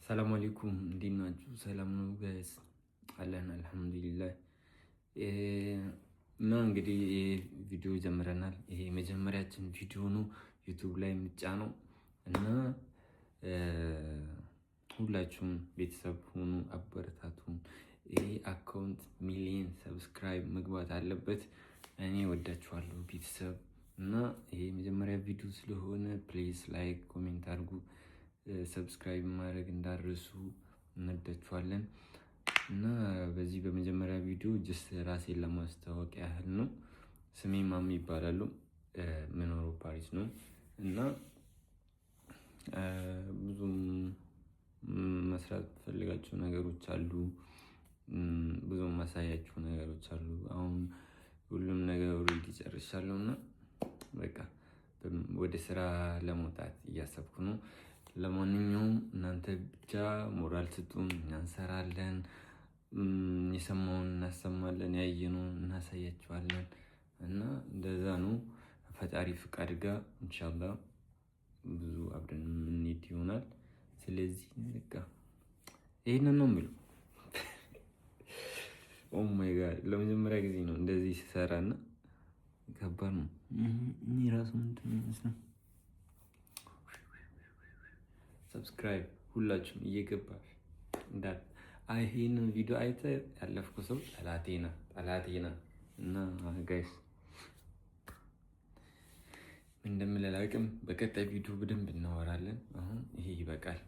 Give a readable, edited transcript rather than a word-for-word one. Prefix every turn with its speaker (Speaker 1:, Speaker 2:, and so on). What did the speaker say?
Speaker 1: ሰላም አለይኩም፣ እንዴት ናችሁ? ሰላም ነው guys? አለን አልሐምዱሊላህ። እና እንግዲህ ቪዲዮ ጀምረናል። ይሄ የመጀመሪያችን ቪዲዮ ነው YouTube ላይ የምጫነው እና ሁላችሁም ቤተሰብ ሁኑ፣ አበረታቱን። ይሄ account ሚሊየን subscribe መግባት አለበት። እኔ ወዳችኋለሁ ቤተሰብ። እና ይሄ የመጀመሪያ ቪዲዮ ስለሆነ please like፣ comment አድርጉ። Subscribe ማድረግ እንዳትረሱ። እንወዳችኋለን። እና በዚህ በመጀመሪያ ቪዲዮ just ራሴን ለማስተዋወቅ ያህል ነው። ስሜ ማሚ ይባላሉ። የምኖረው ፓሪስ ነው እና ብዙም መስራት ፈልጋቸው ነገሮች አሉ። ብዙም ማሳያችሁ ነገሮች አሉ። አሁን ሁሉም ነገር already ጨርሻለሁ እና በቃ ወደ ስራ ለመውጣት እያሰብኩ ነው። ለማንኛውም እናንተ ብቻ ሞራል ስጡን፣ እኛ እንሰራለን። የሰማውን እናሰማለን፣ ያየነውን እናሳያችኋለን። እና እንደዛ ነው። ፈጣሪ ፍቃድ ጋር ኢንሻላህ ብዙ አብረን የምንሄድ ይሆናል። ስለዚህ በቃ ይህንን ነው የምለው። Oh my God፣ ለመጀመሪያ ጊዜ ነው እንደዚህ ሲሰራ እና ከባድ ነው። እኔ ራሱ ምንድን ነው የሚመስለው? Subscribe ሁላችሁም እየገባሽ እንዳት ይህንን ቪዲዮ አይተ ያለፍኩ ሰው ጠላቴ ና ጠላቴ ና። እና guys፣ እንደምል አላውቅም። በቀጣይ ቪዲዮ በደንብ እናወራለን። አሁን ይሄ ይበቃል።